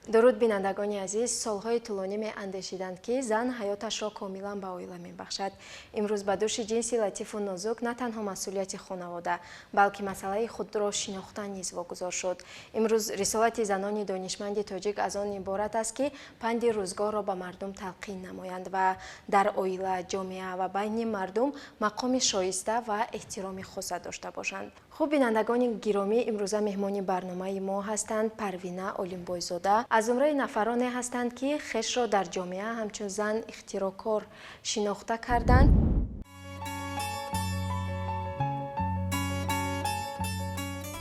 Дуруд, бинандагони азиз. Солҳои тӯлонӣ меандешиданд, ки зан ҳаёташро комилан ба оила мебахшад. Имрӯз ба дӯши ҷинси латифу нозук на танҳо масъулияти хонавода, балки масъалаи худро шинохтан низ вогузор шуд. Имрӯз рисолати занони донишманди тоҷик аз он иборат аст, ки панди рӯзгорро ба мардум талқин намоянд ва дар оила, ҷомеа ва байни мардум мақоми шоиста ва эҳтироми хоса дошта бошанд. Хуб, бинандагони гиромӣ, имрӯза меҳмони барномаи мо ҳастанд Парвина Олимбойзода. Аз зумраи нафароне ҳастанд, ки хешро дар ҷомеа ҳамчун зан ихтироъкор шинохта карданд.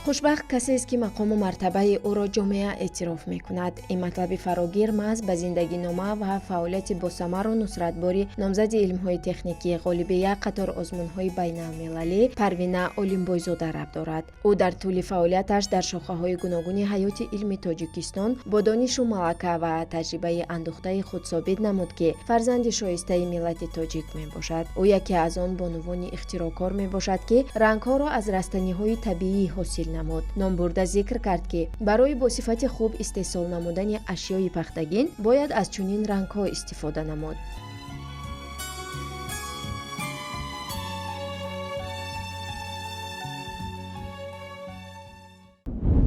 Хушбахт касест, ки мақому мартабаи ӯро ҷомеа эътироф мекунад. Ин матлаби фарогир маҳз ба зиндагинома ва фаъолияти босамару нусратбори номзади илмҳои техникӣ, ғолиби як қатор озмунҳои байналмилалӣ Парвина Олимбойзода рабт дорад. Ӯ дар тӯли фаъолияташ дар шохаҳои гуногуни ҳаёти илми Тоҷикистон бо донишу малака ва таҷрибаи андӯхтаи худ собит намуд, ки фарзанди шоистаи миллати тоҷик мебошад. Ӯ яке аз он бонувони ихтироъкор мебошад, ки рангҳоро аз растаниҳои табиӣ ҳосил намуд. Номбурда зикр кард, ки барои бо сифати хуб истеҳсол намудани ашёи пахтагин бояд аз чунин рангҳо истифода намуд.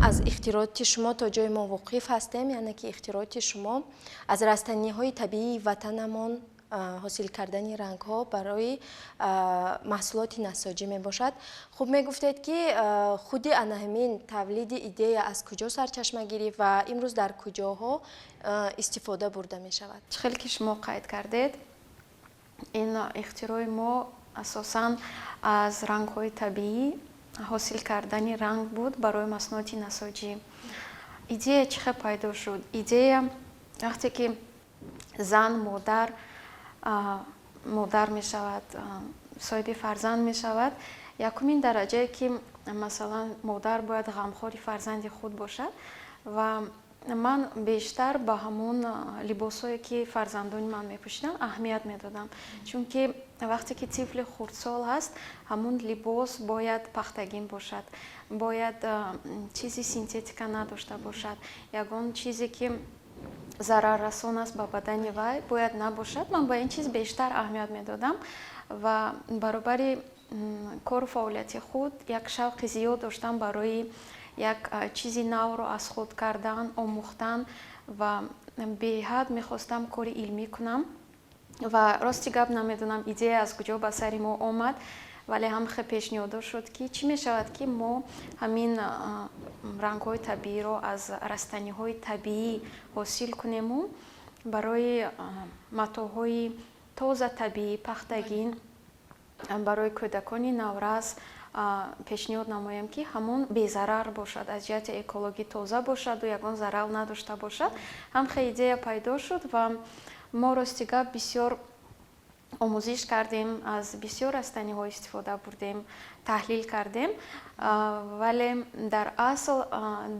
Аз ихтирооти шумо то ҷои мо воқиф ҳастем, яъне ки ихтирооти шумо аз растаниҳои табиии ватанамон ҳосил кардани рангҳо барои маҳсулоти насоҷӣ мебошад. Хуб, мегуфтед, ки худи ана ҳамин тавлиди идея аз куҷо сарчашма гирифт ва имрӯз дар куҷоҳо истифода бурда мешавад? Чӣ хеле ки шумо қайд кардед, ин ихтирои мо асосан аз рангҳои табиӣ ҳосил кардани ранг буд барои маҳсулоти насоҷӣ. Идея чӣ хел пайдо шуд? Идея вақте ки зан модар мешавад, соҳиби фарзанд мешавад, якумин дараҷае ки, масалан, модар бояд ғамхори фарзанди худ бошад. Ва ман бештар ба ҳамон либосҳое, ки фарзандони ман мепӯшиданд, аҳамият медодам, чунки вақте ки тифли хурдсол ҳаст, ҳамон либос бояд пахтагин бошад, бояд чизи синтетика надошта бошад, ягон чизе, ки зараррасон аст ба бадани вай, бояд набошад. Ман ба ин чиз бештар аҳамият медодам ва баробари кору фаъолияти худ як шавқи зиёд доштам барои як чизи навро аз худ кардан, омӯхтан ва беҳад мехостам кори илмӣ кунам. Ва рости гап, намедонам, идея аз куҷо ба сари мо омад, вале ҳам хел пешниҳодо шуд, ки чӣ мешавад, ки мо ҳамин рангҳои табииро аз растаниҳои табиӣ ҳосил кунему барои матоъҳои тоза, табиӣ, пахтагин барои кӯдакони наврас пешниҳод намоем, ки ҳамон безарар бошад, аз ҷиҳати экологӣ тоза бошаду ягон зарар надошта бошад. Ҳам хел идея пайдо шуд ва мо, рости гап, бисёр омӯзиш кардем, аз бисёр растаниҳо истифода бурдем, таҳлил кардем, вале дар асл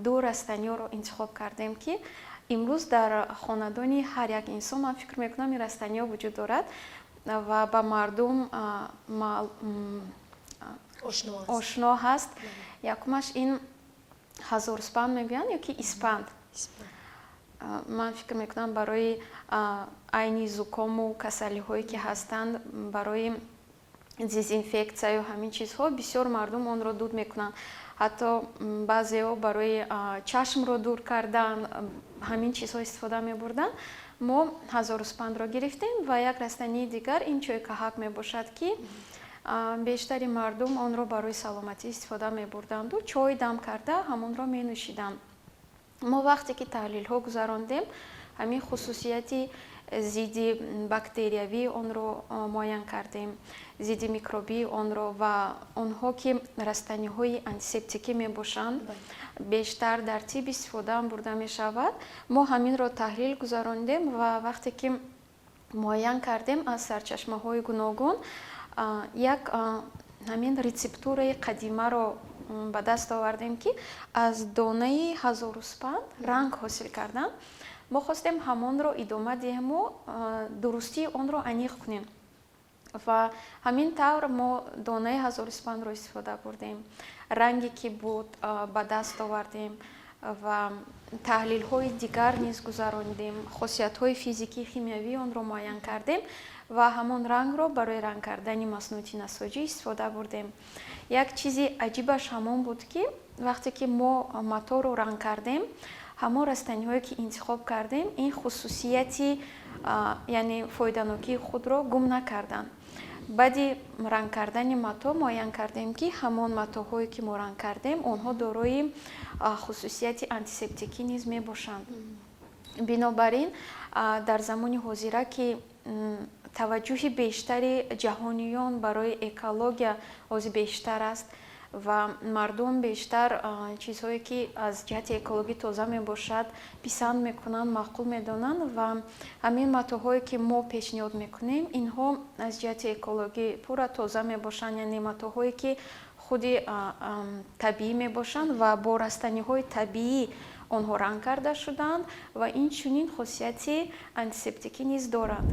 ду растаниҳоро интихоб кардем, ки имрӯз дар хонадони ҳар як инсон, ман фикр мекунам, ин растаниҳо вуҷуд дорад ва ба мардум ошно ҳаст. Якумаш ин ҳазорспанд мегӯянд ё ки испанд. Ман фикр мекунам, барои айни зукому касалиҳое, ки ҳастанд, барои дезинфексияю ҳамин чизҳо бисёр мардум онро дуд мекунанд. Ҳатто баъзеҳо барои чашмро дур кардан ҳамин чизҳо истифода мебурданд. Мо ҳазоруспандро гирифтем ва як растании дигар ин чойкаҳак мебошад, ки бештари мардум онро барои саломатӣ истифода мебурданду чой дам карда ҳамонро менӯшиданд. Мо вақте ки таҳлилҳо гузарондем, ҳамин хусусияти зидди бактериявии онро муайян кардем, зидди микробии онро ва онҳо, ки растаниҳои антисептикӣ мебошанд, бештар дар тиб истифода бурда мешавад. Мо ҳаминро таҳлил гузарондем ва вақте ки муайян кардем аз сарчашмаҳои гуногун, як ҳамин рецептураи қадимаро ба даст овардем, ки аз донаи ҳазоруспанд ранг ҳосил кардан. Мо хостем ҳамонро идома диҳему дурустии онро аниқ кунем. Ва ҳамин тавр мо донаи ҳазоруспандро истифода бурдем, ранге ки буд, ба даст овардем. Ва таҳлилҳои дигар низ гузаронидем, хосиятҳои физикӣ, химиявии онро муайян кардем ва ҳамон рангро барои ранг кардани маснуоти насоҷӣ истифода бурдем. Як чизи аҷибаш ҳамон буд, ки вақте ки мо маторо ранг кардем, ҳамон растаниҳое ки интихоб кардем, ин хусусияти, яъне фоиданокии худро гум накарданд. Баъди ранг кардани мато муайян кардем, ки ҳамон матоҳое ки мо ранг кардем, онҳо дорои хусусияти антисептикӣ низ мебошанд. Бинобар ин, дар замони ҳозира, ки таваҷҷӯҳи бештари ҷаҳониён барои экология ҳозир бештар аст ва мардум бештар чизҳое ки аз ҷиҳати экологӣ тоза мебошад, писанд мекунанд, маъқул медонанд, ва ҳамин матоҳое ки мо пешниҳод мекунем, инҳо аз ҷиҳати экологӣ пурра тоза мебошанд, яъне матоҳое ки худи табиӣ мебошанд ва бо растаниҳои табиӣ онҳо ранг карда шудаанд ва инчунин хосияти антисептикӣ низ доранд.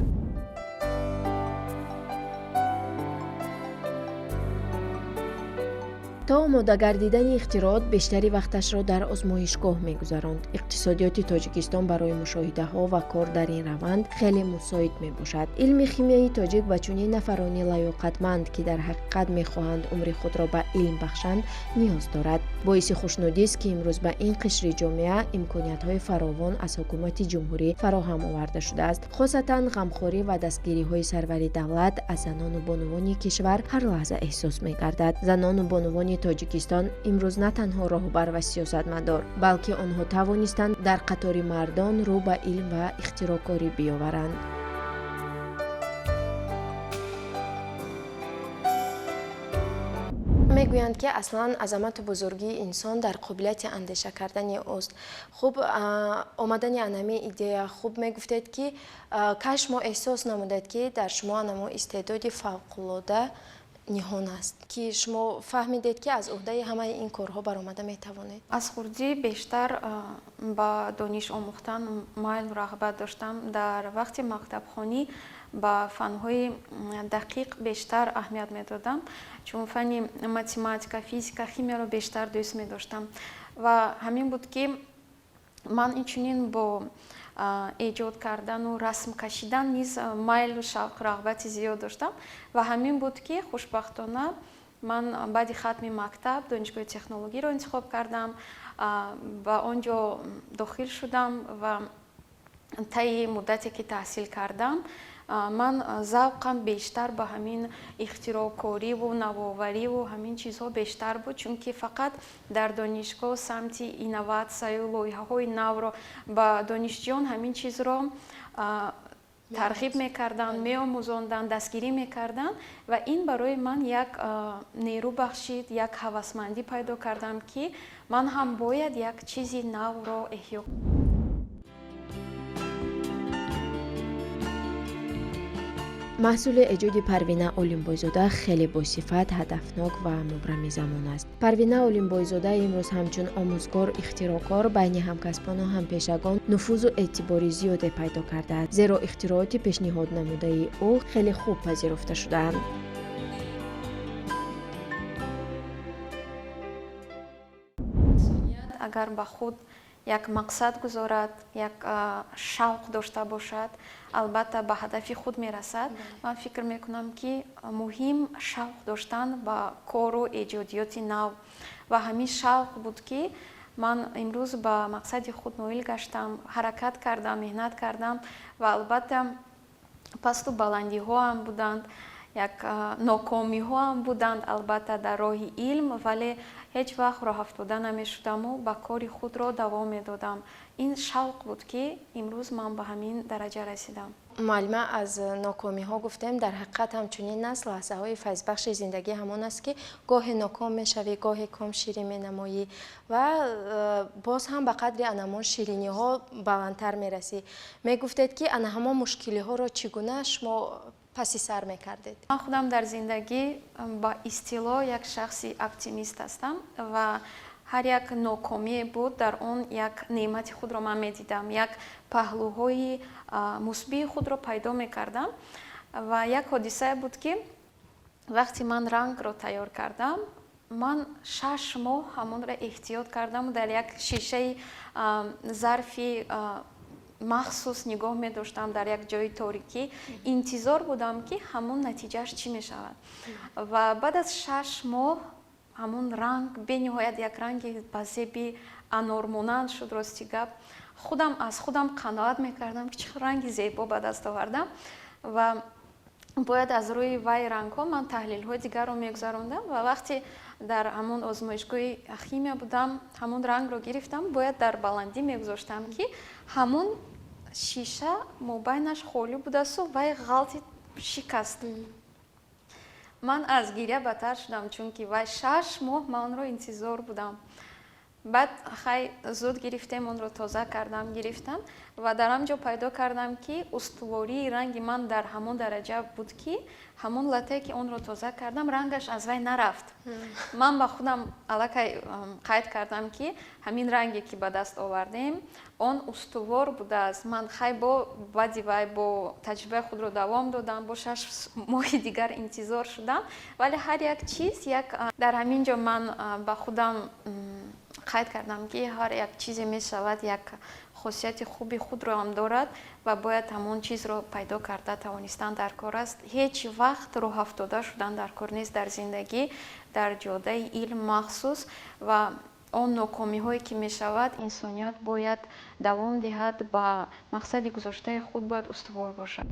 То омода гардидани ихтироот бештари вақташро дар озмоишгоҳ мегузаронд. Иқтисодиёти Тоҷикистон барои мушоҳидаҳо ва кор дар ин раванд хеле мусоид мебошад. Илми химияи тоҷик ба чунин нафарони лаёқатманд, ки дар ҳақиқат мехоҳанд умри худро ба илм бахшанд, ниёз дорад. Боиси хушнудист, ки имрӯз ба ин қишри ҷомеа имкониятҳои фаровон аз ҳукумати ҷумҳурӣ фароҳам оварда шудааст. Хосатан ғамхорӣ ва дастгириҳои сарвари давлат аз занону бонувони кишвар ҳар лаҳза эҳсос мегардад. Занону бонувони Тоҷикистон имрӯз на танҳо роҳбар ва сиёсатмадор, балки онҳо тавонистанд дар қатори мардон рӯ ба илм ва ихтироъкорӣ биёваранд. Мегӯянд, ки аслан азамату бузургии инсон дар қобилияти андеша кардани ӯст. Хуб, омадани анами идея, хуб, мегуфтед, ки кай шумо эҳсос намудед, ки дар шумо анамо истеъдоди фавқулода ниҳон аст, ки шумо фаҳмидед, ки аз уҳдаи ҳамаи ин корҳо баромада метавонед? Аз хурдӣ бештар ба дониш омӯхтан майлу рағбат доштам. Дар вақти мактабхонӣ ба фанҳои дақиқ бештар аҳамият медодам, чун фанни математика, физика, химияро бештар дӯст медоштам. Ва ҳамин буд, ки ман инчунин бо эҷод кардану расм кашидан низ майлу шавқу рағбати зиёд доштам. Ва ҳамин буд, ки хушбахтона ман баъди хатми мактаб донишгоҳи технологиро интихоб кардам, ба он ҷо дохил шудам ва таи муддате ки таҳсил кардам, ман завқам бештар ба ҳамин ихтироъкориву навовариву ҳамин чизҳо бештар буд, чунки фақат дар донишгоҳ самти инноватсияю лоиҳаҳои навро ба донишҷӯён ҳамин чизро тарғиб мекарданд, меомӯзонданд, дастгирӣ мекарданд. Ва ин барои ман як нерӯ бахшид, як ҳавасмандӣ пайдо кардам, ки ман ҳам бояд як чизи навро эҳё. Маҳсули эҷоди Парвина Олимбойзода хеле босифат, ҳадафнок ва мубрами замон аст. Парвина Олимбойзода имрӯз ҳамчун омӯзгор, ихтироъкор байни ҳамкасбону ҳампешагон нуфузу эътибори зиёде пайдо кардааст, зеро ихтирооти пешниҳоднамудаи ӯ хеле хуб пазируфта шудаанд. Агар ба худ як мақсад гузорад, як шавқ дошта бошад, албатта ба ҳадафи худ мерасад. Ман фикр мекунам, ки муҳим шавқ доштан ба кору эҷодиёти нав, ва ҳамин шавқ буд, ки ман имрӯз ба мақсади худ ноил гаштам, ҳаракат кардам, меҳнат кардам. Ва албатта пасту баландиҳоам буданд, як нокомиҳоам буданд, албатта, дар роҳи илм, вале ҳеҷ вақт роҳафтода намешудаму ба кори худро давом медодам. Ин шавқ буд, ки имрӯз ман ба ҳамин дараҷа расидам. Муаллима, аз нокомиҳо гуфтем. Дар ҳақиқат ҳамчунин аст. Лаҳзаҳои файзбахши зиндагӣ ҳамон аст, ки гоҳе ноком мешавӣ, гоҳе ком ширин менамоӣ ва боз ҳам ба қадри ана ҳамон шириниҳо баландтар мерасӣ. Мегуфтед, ки ана ҳамон мушкилиҳоро чӣ гуна шумо паси сар мекардед? Ман худам дар зиндагӣ ба истилоҳ як шахси оптимист ҳастам ва ҳар як нокомие буд, дар он як неъмати худро ман медидам, як паҳлӯҳои мусбии худро пайдо мекардам. Ва як ҳодисае буд, ки вақте ман рангро тайёр кардам. Ман 6 моҳ ҳамонро эҳтиёт кардам, дар як шишаи зарфи махсус нигоҳ медоштам, дар як ҷои торикӣ интизор будам, ки ҳамон натиҷааш чӣ мешавад. Ва баъд аз 6 моҳ ҳамон ранг бениҳоят як ранги ба зеби анормонанд шуд. Рости гап, худам аз худам қаноат мекардам, ки чӣ ранги зебо ба даст овардам. Ва бояд аз рӯи вай рангҳо ман таҳлилҳои дигарро мегузарондам. Ва вақте дар ҳамон озмоишгоҳи химия будам, ҳамон рангро гирифтам, бояд дар баландӣ мегузоштам, ки ҳамон шиша мобайнаш холӣ будасту вай ғалти шикаст. Ман аз гиря батар шудам, чунки вай 6 моҳ ман онро интизор будам. Баъд хай зуд гирифтем, онро тоза кардам, гирифтам ва дар ҳам ҷо пайдо кардам, ки устувории ранги ман дар ҳамон дараҷа буд, ки ҳамон латтае ки онро тоза кардам, рангаш аз вай нарафт. Ман ба худам аллакай қайд кардам, ки ҳамин ранге ки ба даст овардем, он устувор будааст. Ман хай бо баъди вай бо таҷрибаи худро давом додам, бо 6 моҳи дигар интизор шудам. Вале ҳар як чиз як дар ҳамин ҷо ман ба худам қайд кардам, ки ҳар як чизе мешавад, як хосияти хуби худро ҳам дорад ва бояд ҳамон чизро пайдо карда тавонистан дар кор аст. Ҳеҷ вақт роҳафтода шудан дар кор нест дар зиндагӣ, дар ҷодаи илм махсус. Ва он нокомиҳое ки мешавад, инсоният бояд давом диҳад, ба мақсади гузоштаи худ бояд устувор бошад.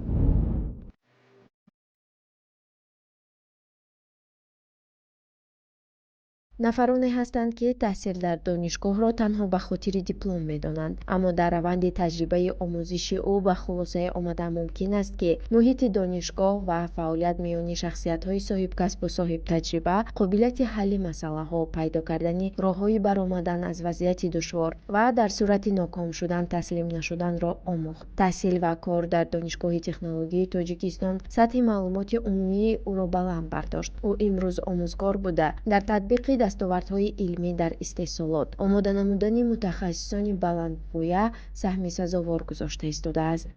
Нафароне ҳастанд, ки таҳсил дар донишгоҳро танҳо ба хотири диплом медонанд, аммо дар раванди таҷрибаи омӯзиши ӯ ба хулосае омадан мумкин аст, ки муҳити донишгоҳ ва фаъолият миёни шахсиятҳои соҳибкасбу соҳибтаҷриба қобилияти ҳалли масъалаҳо, пайдо кардани роҳҳои баромадан аз вазъияти душвор ва дар сурати ноком шудан таслим нашуданро омӯхт. Таҳсил ва кор дар Донишгоҳи технологияи Тоҷикистон сатҳи маълумоти умумии ӯро баланд бардошт. Ӯ имрӯз омӯзгор буда, дар татбиқи дастовардҳои илмӣ дар истеҳсолот, омода намудани мутахассисони баландпоя саҳми сазовор гузошта истодааст.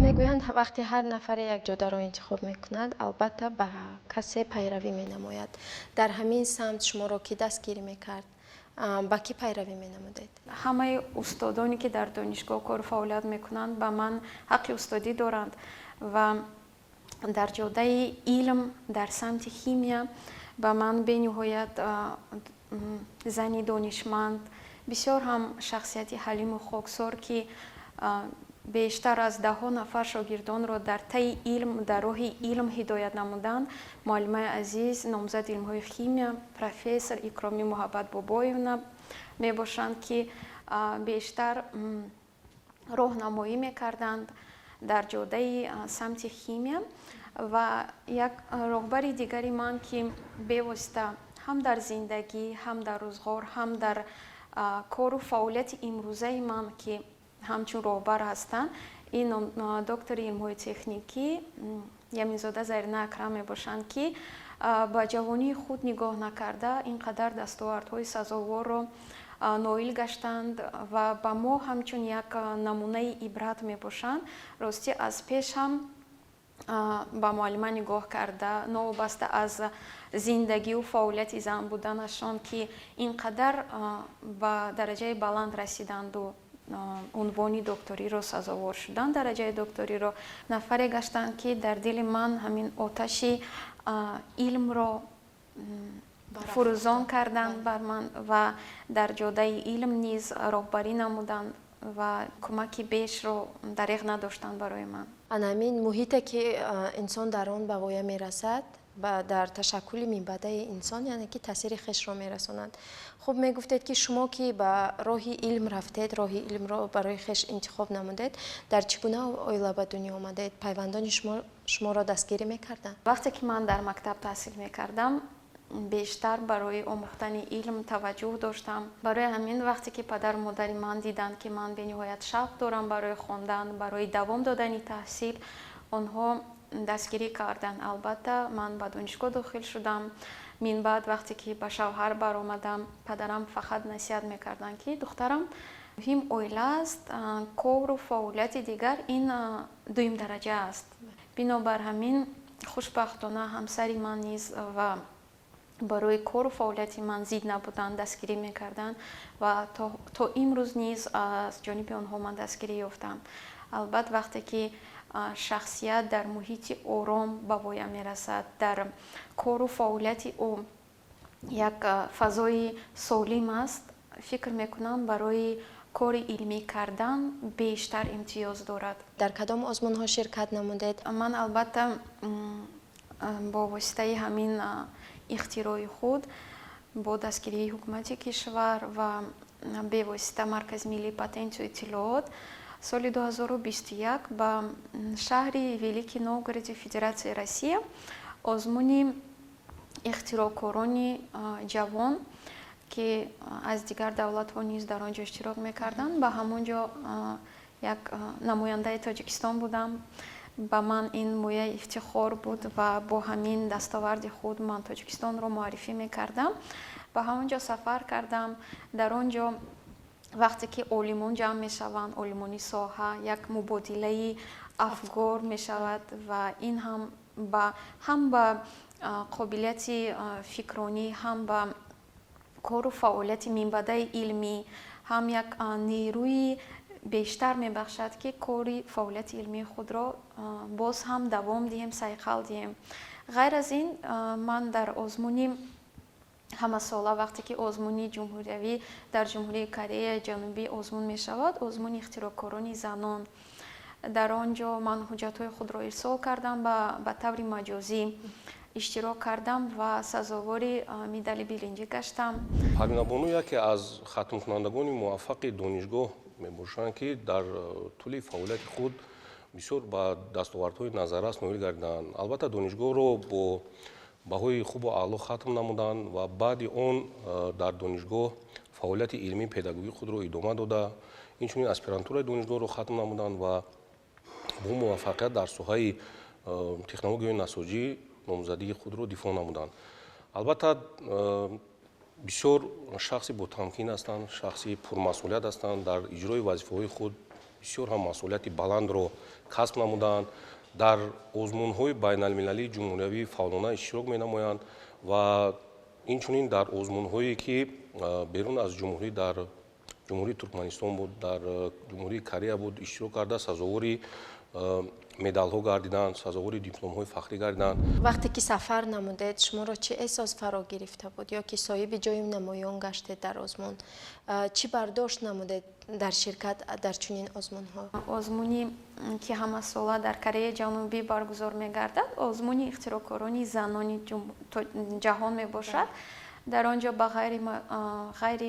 Мегӯянд, вақте ҳар нафаре як ҷодаро интихоб мекунад, албатта ба касе пайравӣ менамояд. Дар ҳамин самт шуморо кӣ дастгирӣ мекард, ба кӣ пайравӣ менамудед? Ҳамаи устодоне, ки дар донишгоҳ кору фаъолият мекунанд, ба ман ҳаққи устодӣ доранд. Ва дар ҷодаи илм, дар самти химия ба ман бениҳоят зани донишманд, бисёр ҳам шахсияти ҳалиму хоксор, ки бештар аз даҳҳо нафар шогирдонро дар таи илм, дар роҳи илм ҳидоят намуданд, муаллимаи азиз, номзади илмҳои химия, профессор Икромӣ Муҳаббат Бобоевна мебошанд, ки бештар роҳнамоӣ мекарданд дар ҷодаи самти химия. Ва як роҳбари дигари ман, ки бевосита ҳам дар зиндагӣ, ҳам дар рӯзғор, ҳам дар кору фаъолияти имрӯзаи ман, ки ҳамчун роҳбар ҳастанд, ин доктори илмҳои техникӣ Яминзода Зарина Акрам мебошанд, ки ба ҷавонии худ нигоҳ накарда, ин қадар дастовардҳои сазоворро ноил гаштанд ва ба мо ҳамчун як намунаи ибрат мебошанд. Ростӣ, аз пеш ҳам ба муаллима нигоҳ карда, новобаста аз зиндагию фаъолияти зан буданашон, ки ин қадар ба дараҷаи баланд расиданду унвони докториро сазовор шуданд, дараҷаи докториро, нафаре гаштанд, ки дар дили ман ҳамин оташи илмро фурӯзон карданд бар ман ва дар ҷодаи илм низ роҳбарӣ намуданд ва кӯмаки бешро дареғ надоштанд барои ман. Ана ҳамин муҳите, ки инсон дар он ба воя мерасад, дар ташаккули минбаъдаи инсон, яъне ки таъсири хешро мерасонанд. Хуб, мегуфтед, ки шумо ки ба роҳи илм рафтед, роҳи илмро барои хеш интихоб намудед, дар чӣ гуна оила ба дунё омадед? Пайвандони шумо шуморо дастгирӣ мекарданд? Вақте ки ман дар мактаб таҳсил мекардам, бештар барои омӯхтани илм таваҷҷӯҳ доштам. Барои ҳамин, вақте ки падару модари ман диданд, ки ман бениҳоят шавқ дорам барои хондан, барои давом додани таҳсил, онҳо дастгирӣ карданд. Албатта, ман ба донишгоҳ дохил шудам. Минбаъд, вақте ки ба шавҳар баромадам, падарам фақат насиҳат мекарданд, ки духтарам, муҳим оила аст, кору фаъолияти дигар ин дуюмдараҷа аст. Бинобар ҳамин, хушбахтона, ҳамсари ман низ ва барои кору фаъолияти ман зид набуданд, дастгирӣ мекарданд ва то имрӯз низ аз ҷониби онҳо ман дастгирӣ ёфтам. Албатта, вақте ки шахсият дар муҳити ором ба воя мерасад, дар кору фаъолияти ӯ як фазои солим аст, фикр мекунам, барои кори илмӣ кардан бештар имтиёз дорад. Дар кадом озмунҳо ширкат намудед? Ман, албатта, бо воситаи ҳамин ихтирои худ, бо дастгирии ҳукумати кишвар ва бевосита Маркази миллии патенту иттилоот, соли 2021 ба шаҳри Великий Новгороди Федератсияи Россия озмуни ихтироъкорони ҷавон, ки аз дигар давлатҳо низ дар он ҷо иштирок мекарданд, ба ҳамон ҷо як намояндаи Тоҷикистон будам. Ба ман ин мояи ифтихор буд ва бо ҳамин дастоварди худ ман Тоҷикистонро муаррифӣ мекардам. Ба ҳамон ҷо сафар кардам. Дар он ҷо вақте ки олимон ҷамъ мешаванд, олимони соҳа, як мубодилаи афкор мешавад ва ин ҳам ба қобилияти фикронӣ, ҳам ба кору фаъолияти минбаъдаи илмӣ, ҳам як нерӯи бештар мебахшад, ки кори фаъолияти илмии худро боз ҳам давом диҳем, сайқал диҳем. Ғайр аз ин, ман дар озмуни ҳамасола, вақте ки озмуни ҷумҳуриявӣ дар Ҷумҳурии Кореяи Ҷанубӣ озмун мешавад, озмуни ихтироъкорони занон, дар он ҷо ман ҳуҷҷатҳои худро ирсол кардам, ба таври маҷозӣ иштирок кардам ва сазовори медали биринҷӣ гаштам. Парвинабону яке аз хатмкунандагони муваффақи донишгоҳ мебошанд, ки дар тӯли фаъолияти худ бисёр ба дастовардҳои назаррас ноил гардиданд. Албатта, донишгоҳро бо баҳои хубу аъло хатм намуданд ва баъди он дар донишгоҳ фаъолияти илмии педагогии худро идома дода, инчунин аспирантураи донишгоҳро хатм намуданд ва бо муваффақият дар соҳаи технологияи насоҷӣ номзадии худро дифоъ намуданд. Албатта, бисёр шахси ботамкин ҳастанд, шахси пурмасъулият ҳастанд. Дар иҷрои вазифаҳои худ бисёр ҳам масъулияти баландро касб намуданд. Дар озмунҳои байналмилалии ҷумҳуриявӣ фаъолона иштирок менамоянд ва инчунин дар озмунҳое, ки берун аз ҷумҳурӣ, дар Ҷумҳурии Туркманистон буд, дар Ҷумҳурии Корея буд, иштирок карда, сазовори медалҳо гардиданд, сазовори дипломҳои фахрӣ гардиданд. Вақте ки сафар намудед, шуморо чӣ эҳсос фаро гирифта буд ё ки соҳиби ҷои намоён гаштед дар озмун, чӣ бардошт намудед дар ширкат дар чунин озмунҳо? Озмуни, ки ҳамасола дар Кореяи Ҷанубӣ баргузор мегардад, озмуни ихтироъкорони занони ҷаҳон мебошад. Дар он ҷо ба ғайри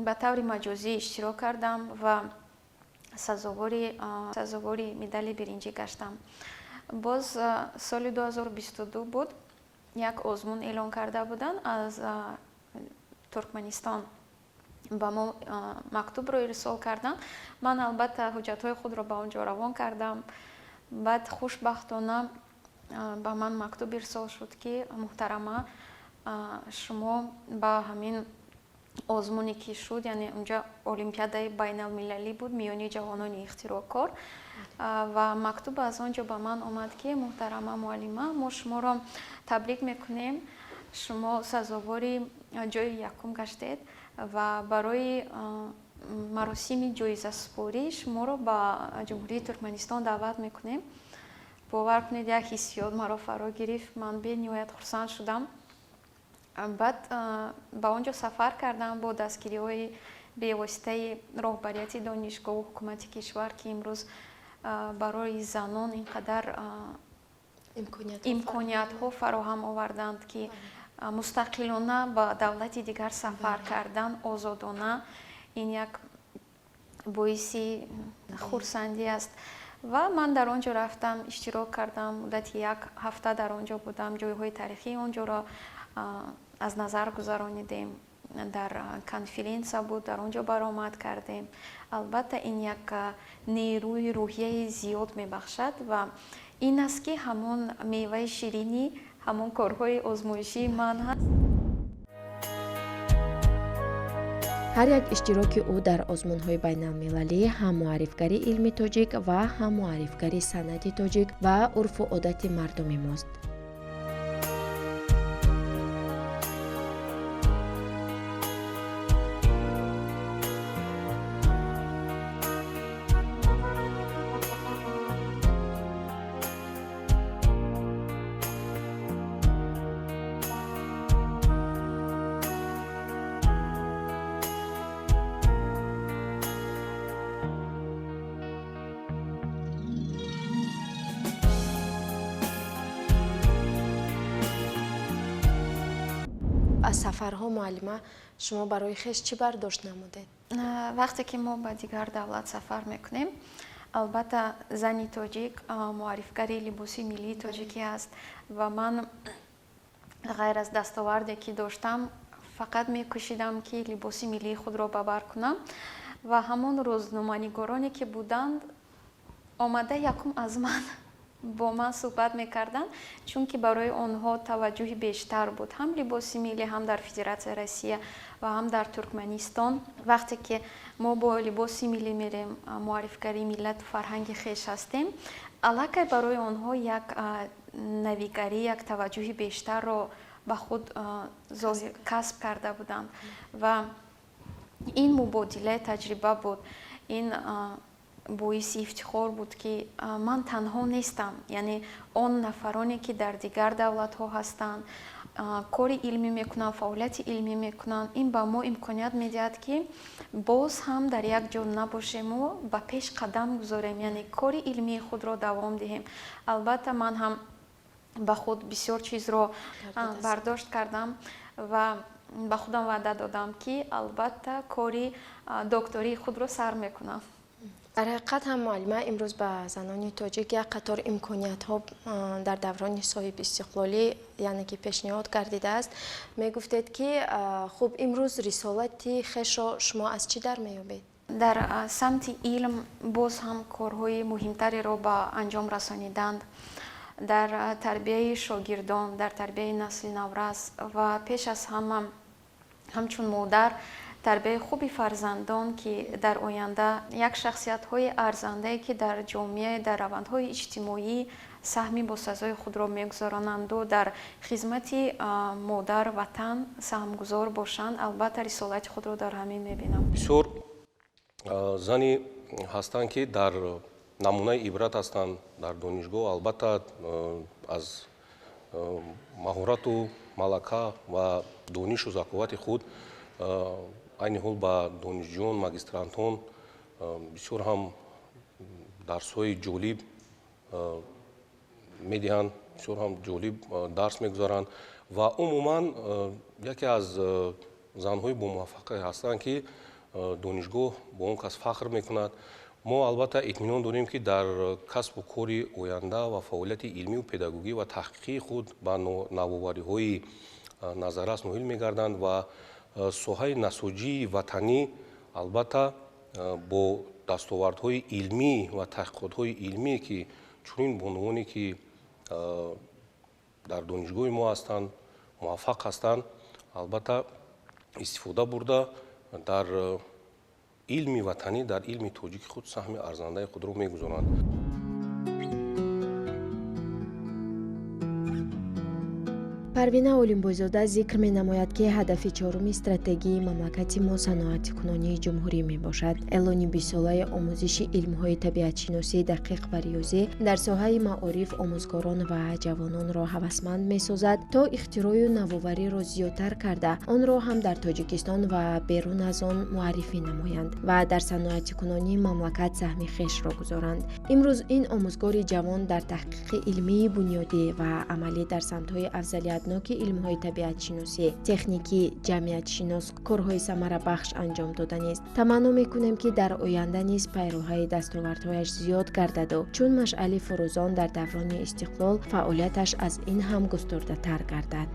ба таври маҷозӣ иштирок кардам ва сазовори медали биринҷӣ гаштам. Боз соли 2022 буд, як озмун эълон карда буданд аз Туркманистон, ба мо мактубро ирсол карданд. Ман, албатта, ҳуҷҷатҳои худро ба он ҷо равон кардам. Баъд, хушбахтона, ба ман мактуб ирсол шуд, ки муҳтарама, шумо ба ҳамин озмуне, ки шуд, яъне унҷа олимпиадаи байналмилалӣ буд миёни ҷавонони ихтироъкор, ва мактуб аз он ҷо ба ман омад, ки муҳтарама муаллима, мо шуморо табрик мекунем, шумо сазовори ҷои якум гаштед ва барои маросими ҷоизасупорӣ шуморо ба Ҷумҳурии Туркманистон даъват мекунем. Бовар кунед, як ҳиссиёт маро фаро гирифт, ман бениҳоят хурсанд шудам. Баъд ба он ҷо сафар кардам бо дастгириҳои бевоситаи роҳбарияти донишгоҳу ҳукумати кишвар, ки имрӯз барои занон ин қадар имкониятҳо фароҳам оварданд, ки мустақилона ба давлати дигар сафар кардан озодона, ин як боиси хурсандӣ аст. Ва ман дар он ҷо рафтам, иштирок кардам, муддати як ҳафта дар он ҷо будам, ҷойҳои таърихии он ҷоро аз назар гузаронидем, дар конференсия буд, дар он ҷо баромад кардем. Албатта, ин як нерӯи рӯҳияи зиёд мебахшад ва ин аст, ки ҳамон меваи ширини ҳамон корҳои озмоишии ман ҳаст. Ҳар як иштироки ӯ дар озмунҳои байналмилалӣ ҳам муаррифгари илми тоҷик ва ҳам муаррифгари санъати тоҷик ва урфу одати мардуми мост. Аз сафарҳо, муаллима, шумо барои хеш чӣ бардошт намудед? Вақте ки мо ба дигар давлат сафар мекунем, албатта, зани тоҷик муаррифгари либоси миллии тоҷикӣ аст ва ман ғайр аз дастоварде ки доштам, фақат мекӯшидам, ки либоси миллии худро ба бар кунам ва ҳамон рӯзноманигороне ки буданд, омада якум аз ман бо ман суҳбат мекарданд, чунки барои онҳо таваҷҷӯҳи бештар буд ҳам либоси миллӣ, ҳам дар Федератсияи Россия ва ҳам дар Туркманистон. Вақте ки мо бо либоси миллӣ мерем, муаррифгари миллату фарҳанги хеш ҳастем, аллакай барои онҳо як навигарӣ, як таваҷҷӯҳи бештарро ба худ касб карда буданд ва ин мубодилаи таҷриба буд. Ин боиси ифтихор буд, ки ман танҳо нестам, яъне он нафароне, ки дар дигар давлатҳо ҳастанд, кори илмӣ мекунанд, фаъолияти илмӣ мекунанд. Ин ба мо имконият медиҳад, ки боз ҳам дар як ҷо набошему ба пеш қадам гузорем, яъне кори илмии худро давом диҳем. Албатта, ман ҳам ба худ бисёр чизро бардошт кардам ва ба худам ваъда додам, ки албатта кори доктории худро сар мекунам. Дар ҳақиқат ҳам, муаллима, имрӯз ба занони тоҷик як қатор имкониятҳо дар даврони соҳибистиқлолӣ, яъне ки пешниҳод гардидааст. Мегуфтед, ки хуб, имрӯз рисолати хешро шумо аз чӣ дар меёбед? Дар самти илм боз ҳам корҳои муҳимтареро ба анҷом расониданд, дар тарбияи шогирдон, дар тарбияи насли наврас ва пеш аз ҳама ҳамчун модар тарбияи хуби фарзандон, ки дар оянда як шахсиятҳои арзандае, ки дар ҷомеа, дар равандҳои иҷтимоӣ саҳми босазои худро мегузорананду дар хизмати модар ватан саҳмгузор бошанд. Албатта, рисолати худро дар ҳамин мебинам. Бисёр зани ҳастанд, ки дар намунаи ибрат ҳастанд дар донишгоҳ. Албатта, аз маҳорату малака ва донишу заковати худ айни ҳол ба донишҷӯён, магистрантон бисёр ҳам дарсҳои ҷолиб медиҳанд, бисёр ҳам ҷолиб дарс мегузаранд ва умуман яке аз занҳои бомуваффақе ҳастанд, ки донишгоҳ бо он кас фахр мекунад. Мо албатта итминон дорем, ки дар касбу кори оянда ва фаъолияти илмию педагогӣ ва таҳқиқии худ ба навовариҳои назаррас ноил мегарданд ва соҳаи насоҷии ватанӣ албатта бо дастовардҳои илмӣ ва таҳқиқотҳои илмие, ки чунин бонувоне, ки дар донишгоҳи мо ҳастанд, муваффақ ҳастанд, албатта истифода бурда, дар илми ватанӣ, дар илми тоҷики худ саҳми арзандаи худро мегузоранд. Парвина Олимбойзода зикр менамояд, ки ҳадафи чоруми стратегии мамлакати мо саноатикунонии ҷумҳурӣ мебошад. Эълони бистсолаи омӯзиши илмҳои табиатшиносӣ, дақиқ ва риёзӣ дар соҳаи маориф омӯзгорон ва ҷавононро ҳавасманд месозад, то ихтироъю навовариро зиёдтар карда, онро ҳам дар Тоҷикистон ва берун аз он муаррифӣ намоянд ва дар саноатикунонии мамлакат саҳми хешро гузоранд. Имрӯз ин омӯзгори ҷавон дар таҳқиқи илмии бунёдӣ ва амалӣ дар самтҳои афзалиятноки илмҳои табиатшиносӣ, техникӣ, ҷамъиятшинос корҳои самарабахш анҷом доданист. Таманно мекунем, ки дар оянда низ пайроҳаи дастовардҳояш зиёд гардаду чун машъали фурӯзон дар даврони истиқлол фаъолияташ аз ин ҳам густурдатар гардад.